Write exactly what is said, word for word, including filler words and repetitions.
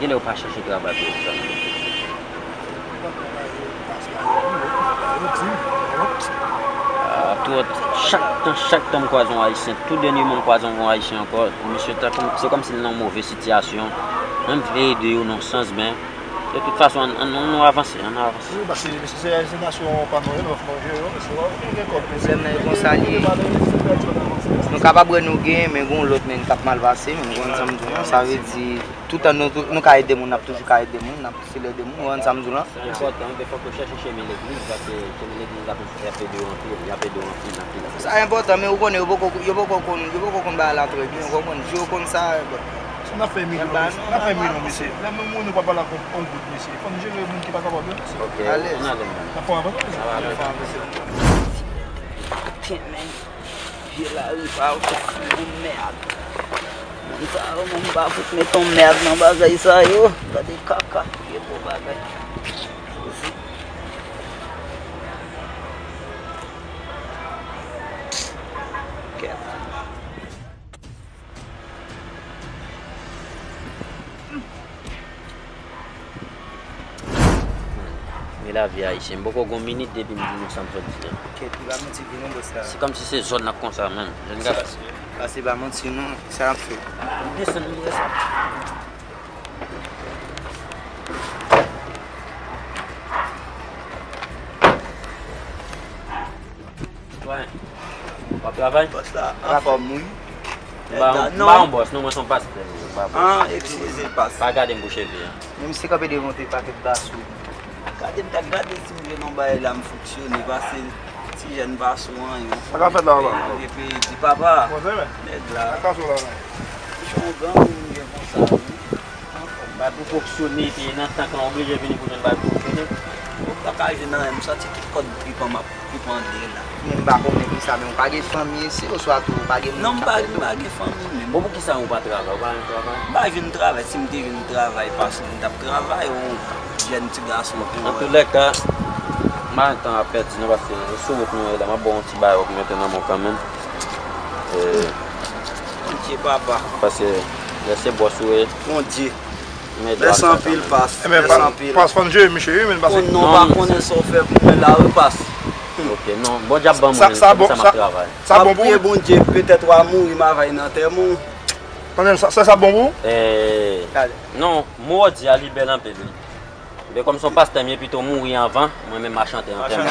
Genlè ou pa chèche travay pou yo sa. Ah, twò, chak tan, chak tan m kwaze yon Ayisyen, tou dènyèman m kwaze yon Ayisyen ankò, misye ta kòm, se kòmsi l nan yon move sitiyasyon. Mwen m vle ede yo nan sans, men de tout fason, ann, ann, ann nou avanse, ann nou avanse. Wi, paske se, se, se nasyon pa nou, lòf manje yo, se wè, nou gen kòb, men se, men konsa li ye. Nou kapab wè nou genyen, men gon lòt, men k ap mal pase, men konn sa m di w, sa vle di, toutan nou, nou ka ede moun, n ap toujou ka ede moun, n ap sipòte moun, ou konn sa m di w lan. Sa enpòtan, men fòk yo chèche chemen legliz, paske chemen legliz la, y ap ede yo anpil, y ap ede yo anpil, anpil, anpil. Sa enpòtan, men ou konnen, yo poko, yo poko konn, yo poko konn bagay la trè byen, ou konprann, je yo konn sa, bon. Si n ap fè milyon, n ap fè milyon, mesye. Lè moun mouri, nou pa pale ak yon, yon goud, mesye. Fò n jere moun ki pa kapab yo, mesye. Ok, alèz. N ale, man. N ap fè yon avanse, mesye. N ap fè yon avanse. Putain, men. Vye lari pa yo fout yon mèd. Moun sa yo menm pa fout met yon mèd nan bagay sa yo. Gade kaka, vye gwo bagay. Kèt. Men lavi ayisyen, m poko gon minit depi m vin nan sa m sot di a. Kèt, li pa manti vre non, bòs la. Se kòmsi se zòn nan k konsa menm. Jèn gason. Pase pa manti non, sa ap fè. Desann, m di sa. Sitwayen, w ap travay? Bòs la anfòm, wi. M pa, m pa yon bòs, non, mwen se yon pastè, m pa bòs. Ah, eskize, pastè. Pa gade m pou cheve a. Menm si kanpe devan w te pakèt basou. Gade m ta gade si m jwenn yon bagay la, m fonksyone, pase ti jèn pa sou anyen. Sa k ap fèt la, papa? Epi di papa, nèg la. Sa k ap sou la, la? Jan w gran moun, m gen konsa, wi. Anfòm. Bay pou fonksyone, epi nan tank lan, oblije vini pou jwenn bay pou fonksyone. Ou pa ka jwenn anyen, m santi tout kòd trip an m ap trip an de la. Men m pa konnen kisa, men ou pa gen fanmi isi, oswa tou ou pa gen moun k ap ede w? Non, m pa, m pa gen fanmi menm. Bon, poukisa ou pa travay? Ou pa jwenn travay? M pa jwenn travay, si m te jwenn travay, paske m t ap travay, yon jèn ti gason pou wè. Antoulèka, m pa gen tan ap pèdi non, paske nou sou wout nou ye la, m ap ba w yon ti bay wòk mete nan men w kanmenm. Eh, Bondye, papa. Paske lè se bòs ou ye. Bondye. Mèsi anpil, pas. Mèsi anpil. Pas, fò n jere misye, wi, men pase. Konn non, pa konnen sa w fè pou mwen la, wi, pas. Ok, non. Bondye ap ban mwen, sa bon, sa, sa bon pou ou? M ap priye Bondye, petèt w a mouri, m a va nan antèman w. Tande, sa, sa, sa bon pou ou? Eh, non, mo w di a, li bèl anpil, wi. Men kòm se yon pastè m ye, pito mouri anvan, mwen menm m a chante antèman.